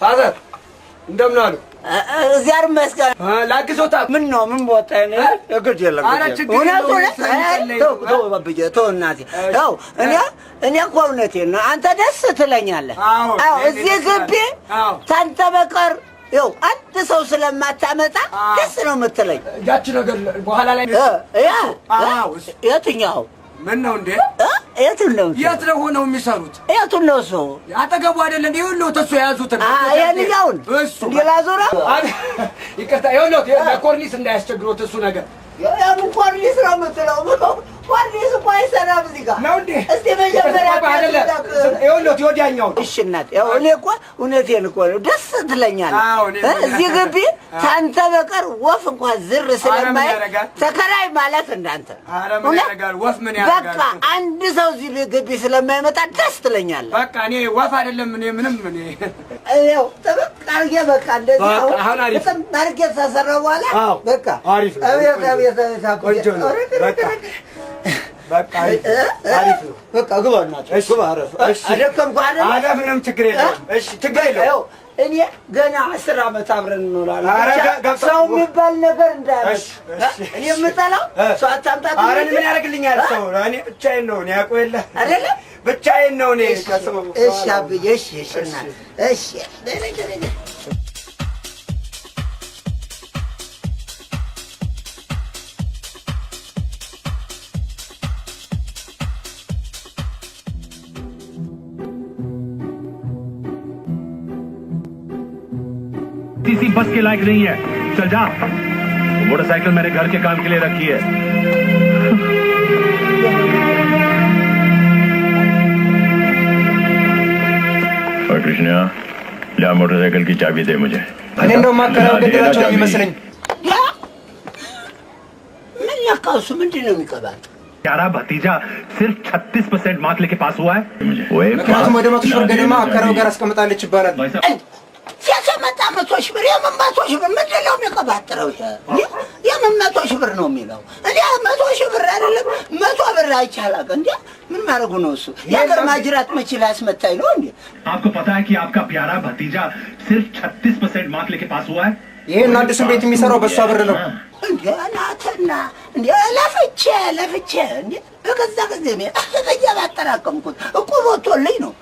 Father እንደምን አሉ? እግዚአብሔር ይመስገን። ላግዞታ? ምን ነው ምን ቦታ ነው? ግድ የለም። ኧረ ችግር እውነት የለውም። እውነት ተው ተው ባብዬ ተው እናቴ ተው። እኔ እኮ እውነቴን ነው። አንተ ደስ ትለኛለህ። አዎ፣ አዎ እኔ እዚህ ደስ ግቢ አዎ። ታንተ በቀር ይኸው አንድ ሰው ስለማታመጣ ደስ ነው የምትለኝ። ያቺ ነገር በኋላ ላይ ያ አዎ፣ እሱ። የትኛው? ምን ነው እንዴ? እ? የቱን ነው? የት ነው ሆነው የሚሰሩት? የቱን ነው እሱ? አጠገቡ አይደለም። ይኸውልህ እሱ የያዙትን ይሄንኛውን እሱ እንዲህ ላዙረው? ይቅርታ፣ ይኸውልህ ለኮርኒስ እንዳያስቸግሮት እሱ ነገር። የምን ኮርኒስ ነው የምትለው? ኮርኒስ እኮ አይሰራም እዚህ ጋር። ነው እንዴ? እስቲ መጀመሪያ አይደለም፣ ይኸውልህ የወዲያኛውን። እሺ እናቴ፣ ያው እኔ እኮ እውነቴን እኮ ነው፣ ደስ ትለኛለህ። አዎ፣ እኔ እዚህ ግቢ ታንተ በቀር ወፍ እንኳን ዝር ስለማይ ያደርጋል? ተከራይ ማለት እንዳንተ። ኧረ ምን እውነት? ያደርጋል? ወፍ ምን ያደርጋል? በቃ አንድ ሰው እዚህ ግቢ ስለማይመጣ ደስ ትለኛለህ። በቃ እኔ ወፍ አይደለም እኔ ምንም እኔ ይኸው ጥብቅ አድርጌ በቃ እንደዚህ በቃ አሁን አሁን አሪፍ። ጥብቅ አድርጌ ተሰራሁ በኋላ አዎ፣ በቃ አሪፍ ነው። አቤት አቤት አቤት አቤት። ቆንጆ ነው። በቃ በቃ አሪፍ ነው። አሪፍ ነው። በቃ ግባ እናቴ፣ እሺ፣ ግባ አረፍ። እሺ። አደከምኩህ አይደል? ኧረ ምንም ችግር የለውም። እሺ ችግር የለውም። ይኸው እኔ ገና 10 ዓመት አብረን እንኖራለን። ኧረ ብቻ ሰው የሚባል ነገር እንዳያመጣ። እሺ፣ እሺ፣ እኔ የምጠላው ሰው አታምጣ። ኧረ እኔ ምን ያደርግልኛል ሰው? እኔ ብቻዬን ነው። እኔ ያውቀው የለ አይደለም? ብቻዬን ነው እኔ ከሰው እሺ አብዬ፣ እሺ፣ እሺ እናቴ፣ እሺ። किसी बस के लायक नहीं है, चल जा। मोटरसाइकिल मैंने घर के काम के लिए रखी है। और कृष्णा, ला मोटरसाइकिल की चाबी दे मुझे। እኔ እንደውም አከራዩ ገደላቸው ነው የሚመስለኝ። ያ ምን ነካው እሱ? ምንድን ነው የሚቀባል? प्यारा भतीजा सिर्फ 36% मार्क्स लेके पास हुआ है। मुझे ओए। ምክንያቱም ወደ 100,000 ብር ገደማ አከራዩ ጋር አስቀምጣለች ይባላል። भाई साहब የመጣ 100,000 ብር የምን 100,000 ብር? ምንድን ነው የሚቀባጥረው? ይሄ የምን 100,000 ብር ነው የሚለው? እንዴ 100,000 ብር አይደለም 100 ብር አይቼ አላውቅም። እንዴ ምን ማድረጉ ነው እሱ? የሀገር ማጅራት መቼ ላስመታኝ ነው እንዴ? आपको पता है कि आपका प्यारा भतीजा सिर्फ 36% मार्क्स लेके पास हुआ है? ይህን አዲሱን ቤት የሚሰራው በእሷ ብር ነው። እንዴ ናትና እንዴ ለፍቼ ለፍቼ እንዴ በገዛ ጊዜ እያባጠራቀምኩት እቁብ ወጥቶልኝ ነው።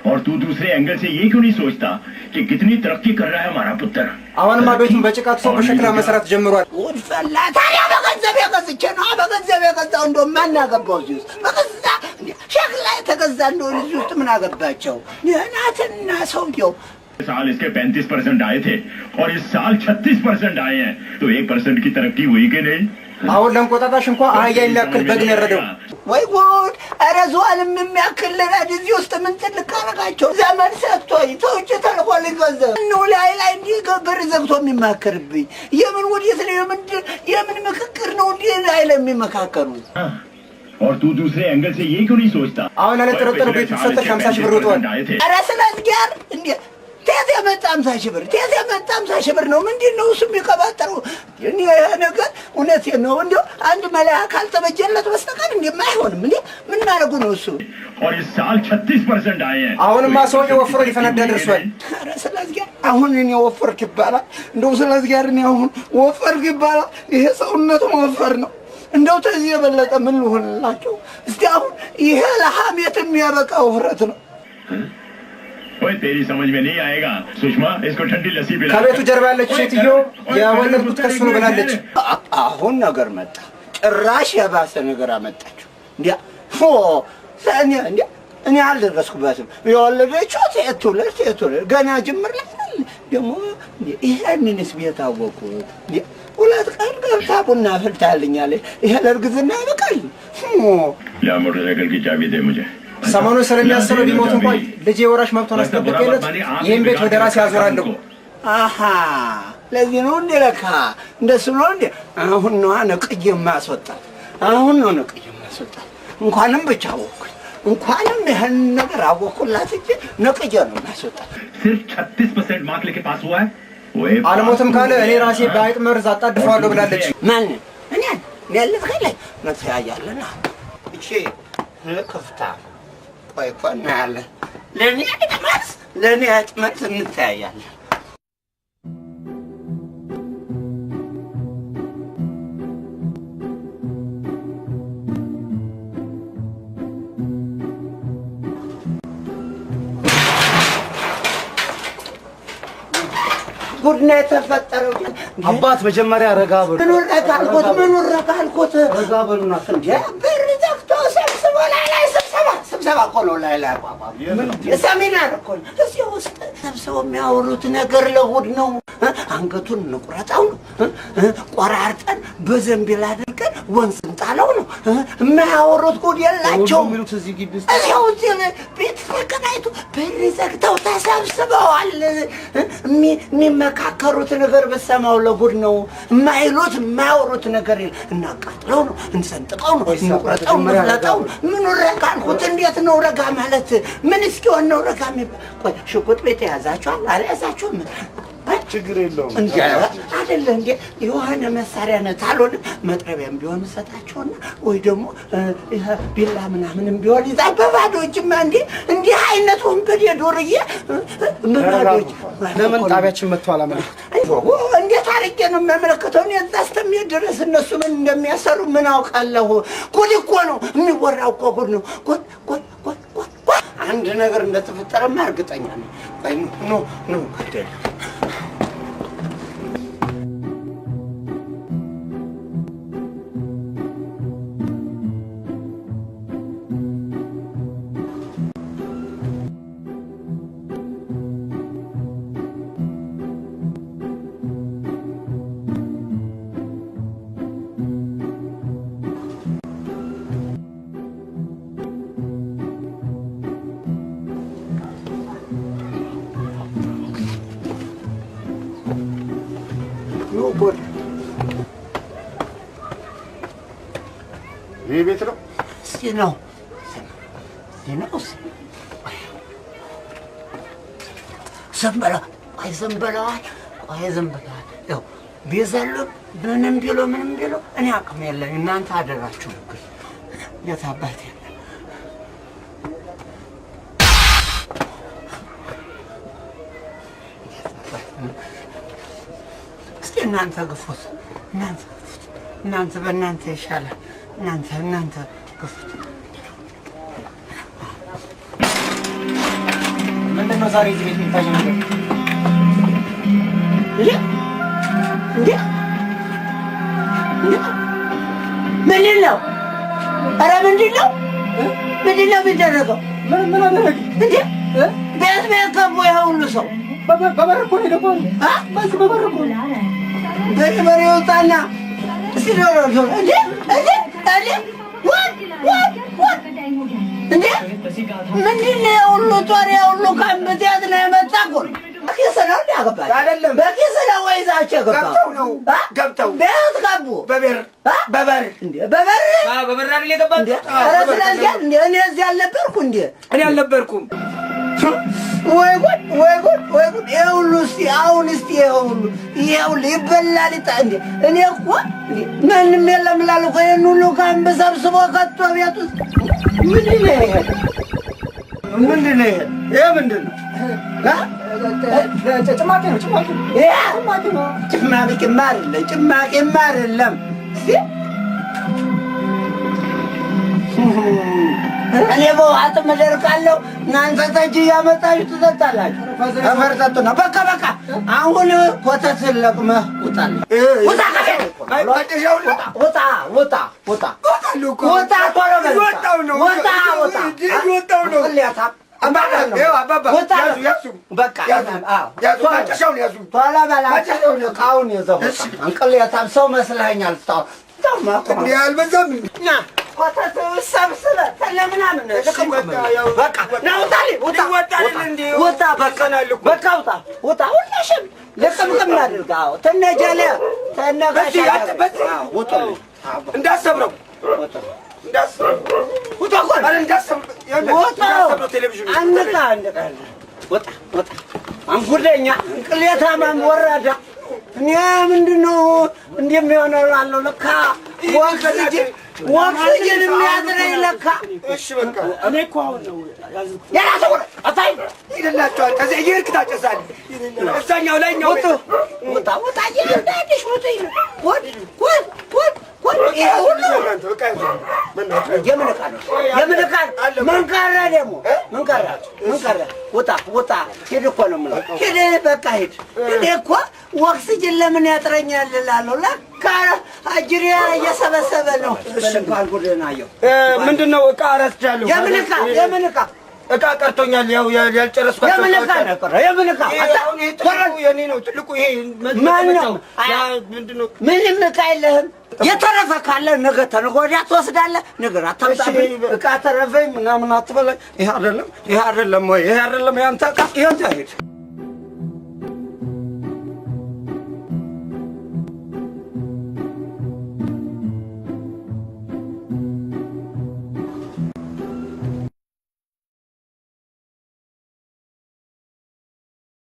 और तू दूसरे एंगल से ये क्यों नहीं सोचता कि कितनी तरक्की कर रहा है हमारा पुत्र? አሁንማ ቤቱን በጭቃ ትቶ በሸክላ መስራት ጀምሯል። ጉድ ፈላ። ታዲያ በገንዘብ የገዝቼ ነው በገንዘብ የገዛው። እንደው ማን አገባው እዚህ ውስጥ በገዛ እንዴ ሸክላ የተገዛ እንደሆነ እዚህ ውስጥ ምን አገባቸው? ናትና ሰውየው साल इसके 35% आए थे और इस साल 36% आए हैं, तो 1% की तरक्की हुई कि नहीं? አሁን ለእንቆጣጣሽ እንኳ አህያ የሚያክል በግ ነው ያረደው። ወይ ጉድ! ኧረ ዝዋንም የሚያክል ረድ እዚህ ውስጥ ምን ጥልቅ አደረጋቸው? ዘመን ሰጥቶኝ ተውጭ ተልኮልኝ ገንዘብ እነው ላይ ላይ እንዲህ ብር ዘግቶ የሚማከርብኝ የምን ውዴት ነው? የምን ምክክር ነው? እንዲህ ላይ ለሚመካከሩት और तू दूसरे एंगल से ये क्यों नहीं सोचता? አሁን ያለ ጥርጥር ቤቱ ሰጠሽ 50,000 ብር ወጥቷል። आए थे ኧረ ስለ እግዚአብሔር እንዴ ቴት የመጣ 50,000 ብር ቴት የመጣ 50,000 ብር ነው። ምንድን ነው እሱ የሚቀባጠረው? እኔ ይሄ ነገር እውነቴን ነው። እንዲያው አንድ መላያ ካልተበጀለት በስተቀር እንዲህ አይሆንም። እንዴ ምን ማድረጉ ነው እሱ? और इस साल 36% आए हैं। አሁንማ ሰውዬው ወፍሮ ሊፈነዳ ደርሷል። ኧረ ስለ እግዚአብሔር አሁን እኔ ወፈርክ ይባላል። እንደው ስለ እግዚአብሔር እኔ አሁን ወፈርክ ይባላል። ይሄ ሰውነቱ መወፈር ነው። እንደው ተዚህ የበለጠ ምን ልሆንላቸው? እስቲ አሁን ይሄ ለሐሜት የሚያበቃ ውፍረት ነው። ओए तेरी समझ में नहीं आएगा सुषमा, इसको ठंडी लस्सी पिला। ከቤቱ ጀርባ ያለችው ሴትዮ የወለድኩት ከሱ ነው ብላለች። አሁን ነገር መጣ። ጭራሽ የባሰ ነገር አመጣችሁ። እንዲያ ፎ እኔ እንዲያ እኔ አልደረስኩበትም። የወለደችው ሴት ትውለድ ሴት ትውለድ ገና ጅምር ላይ አይደል? ደግሞ ይሄንንስ ቤት አወቁት። እንዲያ 2 ቀን ገብታ ቡና አፍልታልኛለች። ይሄ ለእርግዝና ያበቃል። ला मोटरसाइकिल की चाबी दे मुझे। ሰሞኑን ስለሚያስበው ቢሞት እንኳን ልጄ የወራሽ መብቷን አስጠብቄለት ይህን ቤት ወደ ራሴ አዞራለሁ። አሃ ለዚህ ነው እንዴ? ለካ እንደሱ ነው እንዴ? አሁን ነዋ ነቅዬ የማስወጣት። አሁን ነው ነቅዬ የማስወጣት። እንኳንም ብቻ አወኩኝ፣ እንኳንም ይህን ነገር አወኩላት እንጂ ነቅዬ ነው የማስወጣት። सिर्फ 36% मार्क्स लेके पास हुआ है? ओए አልሞትም ካለ እኔ ራሴ በአይጥ መርዝ አጣድፈዋለሁ ብላለች። ማንን? እኔን? እኔ ልትገለኝ? እንተያያለና እቺ ክፍታ ቆይ እኮ እናያለን። ለእኔ አይጥመት ለእኔ አይጥመት እንተያያለን። ጉድ ነው የተፈጠረው። አባት መጀመሪያ ረጋ በሉ። ምኑን ረጋ አልኩት? ምኑን ረጋ አልኩት? ረጋ በሉና እንዴ በር ዘግቶ ሰብስቦ ላይ ላይ ስብሰባ ስብሰባ እኮ ነው ላይ ላይ አቋቋም ሰሚናር እኮ ነው። እዚህ ውስጥ ሰብስበው የሚያወሩት ነገር ለጉድ ነው። አንገቱን እንቁረጠው ነው፣ ቆራርጠን በዘንቢል አድርገን ወንዝ እንጣለው ነው። የማያወሩት ጉድ የላቸውም። የሚሉት እዚህ ግቢ ውስጥ እዚያው እዚህ ቤት ተከራይቶ በር ዘግተው ተሰብስበዋል። የሚመካከሩት ነገር በሰማው ለጉድ ነው። የማይሉት የማያወሩት ነገር የለ። እናቃጥለው ነው፣ እንሰንጥቀው ነው፣ እንቁረጠው፣ እንፍለጠው ነው። ምኑ ረጋ አልኩት? እንዴት ነው ረጋ ማለት? ምን እስኪሆን ነው ረጋ የሚባል? ቆይ ሽጉጥ ቤት የያዛችኋል አልያዛችሁም? ችግር የለውም። እንዴ አይደለ እንዴ የሆነ መሳሪያ ነት አልሆነ መጥረቢያም ቢሆን እሰጣቸውና ወይ ደግሞ ይሄ ቢላ ምናምንም ቢሆን ይዛ በባዶ እጅማ እንዴ እንዲህ አይነት ወንበዴ ዱርዬ በባዶ እጅ ለምን ጣቢያችን መጥቶ አላመለከቱም? እንዴት አድርጌ ነው የሚያመለክተው? እኔ እዛ እስከሚሄድ ድረስ እነሱ ምን እንደሚያሰሩ ምን አውቃለሁ? ጉድ እኮ ነው የሚወራው እኮ ጉድ ነው። ጉድ ጉድ ጉድ ጉድ ጉድ። አንድ ነገር እንደተፈጠረማ እርግጠኛ ነኝ። ቆይ ኑ ኑ ግድ የለም። ይህ ቤት ነው። እስኪ ነው እስኪ ነው እስኪ ዝም ብለው ቆይ ዝም ብለዋል። ቆይ ዝም ብለዋል። ያው ቢዘሉ ምንም ቢሉ ምንም ቢሉ እኔ አቅም የለኝ። እናንተ አደራችሁ እንግዲህ የት አባቴ እስኪ እናንተ ግፉት፣ እናንተ ግፉት፣ እናንተ በእናንተ ይሻላል። እናንተ እናንተ ግፉት። ምንድን ነው ዛሬ እዚህ ቤት የሚታየው ነገር? እንዴ እንዴ እንዴ ምንድን ነው? ኧረ ምንድን ነው? ምንድን ነው የሚደረገው? ምን ምን አደረግ? እንዴ ቤት ቤት ገቡ ይሄ ሁሉ ሰው በበር እኮ ነው የገባው። አ? በዚህ በበር እኮ ነው። በዚህ በር ይወጣና እስኪ ዶሮ ዶሮ እንዴ እንዴ እንዴ ወጥ ወጥ ወጥ እንዴ ምንድን ነው የሁሉ ጦር የሁሉ ካምፕ የት ነው የመጣ እኮ ነው። በኪስ ነው እንዴ ያገባችሁ? አይደለም። በኪስ ነው ወይ ይዛችሁ የገባው? ገብተው ነው። አ? ገብተው። ቤት ገቡ። በበር አ? በበር እንዴ በበር በበር አይደል የገባችሁት? እንዴ ኧረ ስለዚህ እንዴ እኔ እዚህ አልነበርኩ እንዴ? እኔ አልነበርኩም። ወይ ጉድ ወይ ጉድ ወይ ጉድ! ይሄ ሁሉ እስቲ አሁን እስቲ ይሄ ሁሉ ይሄ ሁሉ ይበላል ይጣ እንዴ እኔ እኮ እንዴ ምንም የለም እላለሁ እኮ ይሄን ሁሉ ካምፕ ሰብስቦ ከቶ ቤት ውስጥ ምንድን ነው ይሄ? ምንድን ነው ይሄ? ይሄ ምንድን ነው? አ? ጭማቂ ነው ጭማቂ ነው። ይሄ ጭማቂማ አይደለም፣ ጭማቂማ አይደለም። እስቲ እኔ በውሃ ጥም እደርቃለሁ፣ እናንተ ጠጅ እያመጣችሁ ትጠጣላችሁ። አፈር ጠጡና በቃ በቃ። አሁን ኮተት ለቅመህ ውጣልኝ። ውጣ ከቤት! መጨሻውን ውጣ ውጣ ውጣ እወጣለሁ እኮ። ውጣ ቶሎ በል ውጣ። እየወጣሁ ነው። ውጣ ውጣ። እየወጣሁ ነው። ቅሌታም ይኸው አባባ ውጣ። ያዙ ያዙ በቃ ያዙ አዎ ያዙ ቶሎ መጨሻውን ያዙ። ቶሎ በል እቃውን ይዘህ ውጣ። እንቅሌታም ሰው መስለኸኛል። ተው ተው እንዴ አልበዛም እንዴ? ና ኮተት ሰብስበህ ተለምናምን ልቅምቅም በቃ ና ውጣልኝ፣ ውጣ ይወጣል እንዴ? ውጣ በቃ በቃ ውጣ ውጣ። ሁላሽም ልቅምቅም አድርግ። አዎ ተነጀለ ተነጋሽ በዚህ አንተ በዚህ ውጡልኝ። እንዳሰብረው እንዳሰብረው ውጣ እኮ ነው። ኧረ እንዳሰብረው ይኸውልህ፣ ውጣ እንዳሰብረው ቴሌቪዥኑ አንቃ አንቃ ውጣ ውጣ። አንጉደኛ ቅሌታማም ወራዳ። እኔ ምንድን ነው እንደሚሆነው እላለሁ። ለካ ወንዝ ልጅ ኦክሲጅን የሚያጥረኝ ለካ። እሺ በቃ። እኔ እኮ አሁን ነው ያዝኩት። የራስህ ጉዳይ አታይ። ይደላቸዋል። ከዚያ እየሄድክ ታጨሳለህ። እዛኛው ላይ እኛው ውጡ ውጣ ውጣ እያንዳንድሽ ውጡ ይላል። ወድ ወድ ወድ ወድ ይሄ ሁሉ በቃ ያዙ። በእናትህ። የምን ዕቃ ነው? የምን ዕቃ ነው? ምን ቀረ ደግሞ? ምን ቀረ? ምን ቀረ? ውጣ ውጣ፣ ሂድ እኮ ነው የምለው። ሂድ በቃ ሂድ። እኔ እኮ ኦክሲጅን ለምን ያጥረኛል እላለሁ። ለካ አጅሬ እየሰበሰበ ነው። እንኳን ጉድህን አየሁ። ምንድን ነው ዕቃ ረስቻለሁ። የምን ዕቃ? የምን ዕቃ? ዕቃ ቀርቶኛል። ያው ያልጨረስኳቸው የምን ዕቃ ነው የቀረ? የምን ዕቃ? ይሄ አሁን ይሄ ትልቁ የኔ ነው። ትልቁ ይሄ ማን ነው? ያ ምንድን ነው? ምንም ዕቃ የለህም። የተረፈ ካለ ነገ ተነገ ወዲያ ትወስዳለህ። ነገር አታምጣብኝ። ዕቃ ተረፈኝ ምናምን አትበለኝ። ይሄ አይደለም፣ ይሄ አይደለም ወይ? ይሄ አይደለም ያንተ ዕቃ። ይሄን ሂድ።